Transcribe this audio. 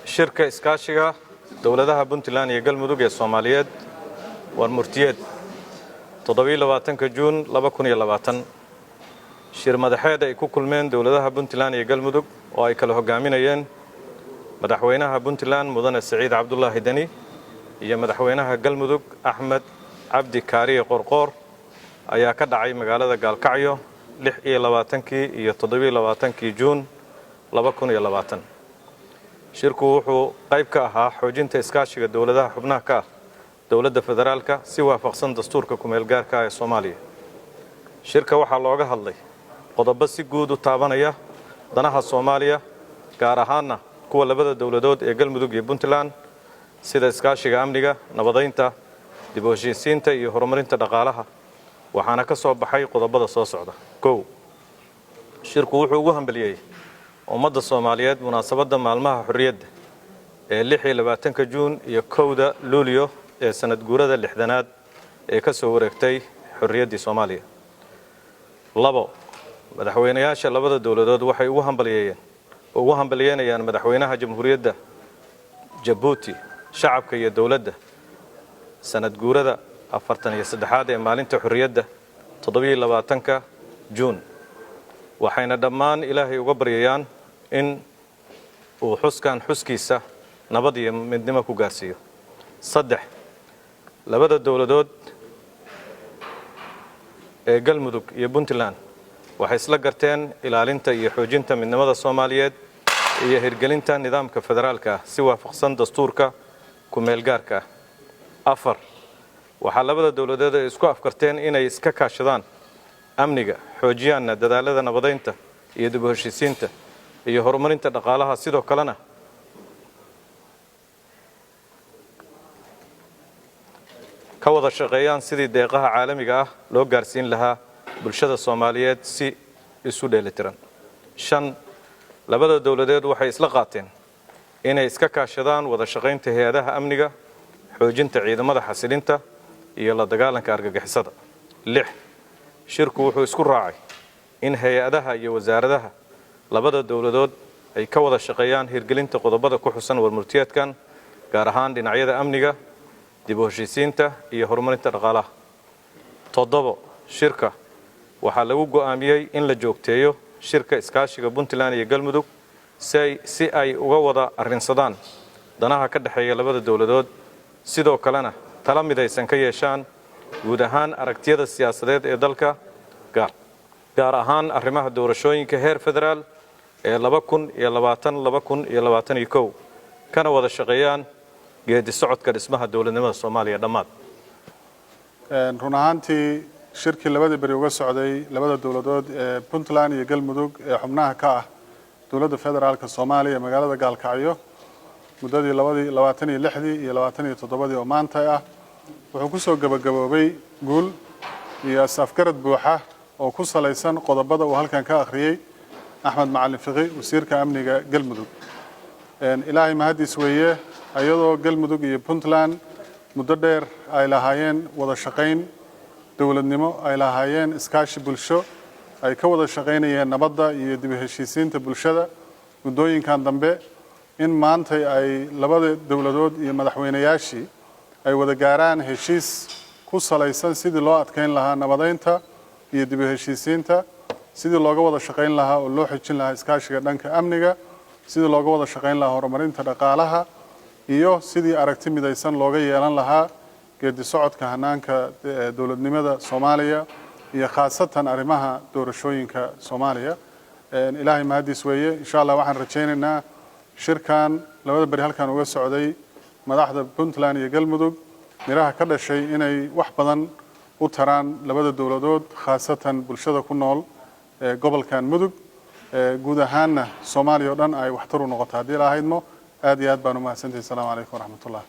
Shirka iskaashiga dowladaha Puntland iyo Galmudug ee Soomaaliyeed, war murtiyeed, 27-ka Juun 2020. Shir madaxeed ay ku kulmeen dowladaha Puntland iyo Galmudug oo ay kala hogaaminayeen madaxweynaha Puntland, Mudane Siciid Cabdulaahi Deni, iyo madaxweynaha Galmudug, Axmed Cabdi Kaariye Qorqoor, ayaa ka dhacay magaalada Gaalkacyo 26-kii iyo 27-kii Juun 2020. Shirku wuxuu qayb ka ahaa xoojinta iskaashiga dowladaha xubnaha ka ah dowladda federaalka si waafaqsan dastuurka kumeelgaarka ah ee Soomaaliya. Shirka waxaa looga hadlay qodobo si guud u taabanaya danaha Soomaaliya, gaar ahaanna kuwa labada dowladood ee Galmudug iyo Puntland, sida iskaashiga amniga, nabadaynta, dib u heshiisiinta iyo horumarinta dhaqaalaha. Waxaana ka soo baxay qodobada soo socda. 1. Shirku wuxuu ugu hambaliyey ummadda Soomaaliyeed munaasabadda maalmaha xorriyadda ee 26-ka Juun iyo 1-da Luulyo ee sanad guurada 60aad ee ka soo wareegtay xorriyaddii Soomaaliya. 2. Madaxweynayaasha labada dowladood waxay ugu hambalyeynayaan madaxweynaha Jamhuuriyadda Jabuuti, shacabka iyo dowladda sanad guurada 43aad ee maalinta xorriyadda, 27-ka Juun, waxayna dhammaan Ilaahay uga baryayaan in uu xuskan xuskiisa nabad iyo midnimo ku gaarsiiyo. 3. Labada dowladood ee Galmudug iyo Puntland waxay isla garteen ilaalinta iyo xoojinta midnimada Soomaaliyeed iyo hirgelinta nidaamka federaalka ah si waafaqsan dastuurka ku-meelgaarka ah. 4. Waxaa labada dowladood ay isku afkarteen inay iska kaashadaan amniga, xoojiyaanna dadaalada nabadaynta iyo dib u heshiisiinta iyo horumarinta dhaqaalaha, sidoo kalena ka wada shaqeeyaan sidii deeqaha caalamiga ah loo gaarsiin lahaa bulshada Soomaaliyeed si isu dheelitiran. 5. Labada dowladeed waxay isla qaateen inay iska kaashadaan wada shaqaynta hay-adaha amniga, xoojinta ciidamada xasilinta iyo la dagaalanka argagixisada. 6. Shirku wuxuu isku raacay in hay-adaha iyo wasaaradaha labada dowladood ay ka wada shaqeeyaan hirgelinta qodobada ku xusan warmurtiyeedkan, gaar ahaan dhinacyada amniga, dib u heshiisiinta iyo horumarinta dhaqaalaha. 7. Shirka waxaa lagu go'aamiyey in la joogteeyo shirka iskaashiga Puntland iyo Galmudug si ay uga wada arrinsadaan danaha ka dhexeeya labada dowladood, sidoo kalena tala midaysan ka yeeshaan guud ahaan aragtiyada siyaasadeed ee dalka, gaar ahaan arrimaha doorashooyinka heer federaal ee 2020, 2021, kana wada shaqeeyaan geedi socodka dhismaha dowladnimada Soomaaliya. Dhammaad. Run ahaantii, shirkii labada beri uga socday labada dowladood ee Puntland iyo Galmudug ee xubnaha ka ah dowladda federaalka Soomaaliya magaalada Gaalkacyo muddadii labadii 26-dii iyo 27-dii oo maanta ah wuxuu kusoo gabagaboobay guul iyo is-afgarad buuxa oo ku salaysan qodobada uu halkan ka akhriyey Axmed Macalin Fiqi, wasiirka amniga Galmudug. Ilaahay mahadiis weeye, iyadoo Galmudug iyo Puntland muddo dheer ay lahaayeen wada shaqayn dowladnimo, ay lahaayeen iskaashi bulsho, ay ka wada shaqaynayeen nabadda iyo dib u heshiisiinta bulshada muddooyinkan dambe, in maantay ay labada dowladood iyo madaxweynayaashii ay wada gaaraan heshiis ku salaysan sidii loo adkeyn lahaa nabadeynta iyo dib u heshiisiinta, sidii looga wada shaqayn lahaa oo loo xejin lahaa iskaashiga dhanka amniga, sidii looga wada shaqayn lahaa horumarinta dhaqaalaha, iyo sidii aragti midaysan looga yeelan lahaa geedi socodka hanaanka dowladnimada Soomaaliya iyo khaasatan arrimaha doorashooyinka Soomaaliya. Ilaahay mahadiis weeye. Insha Allah waxaan rajaynaynaa shirkan labada beri halkan uga socday madaxda Puntland iyo Galmudug miraha ka dhashay inay wax badan u taraan labada dowladood, khaasatan bulshada ku nool ee gobolkan Mudug, guud ahaanna Soomaaliya oo dhan ay waxtar u noqoto haddii la ahaydmo. Aad iyo aad baan u mahadsantahay. Asalaamu calaykum waraxmatullah.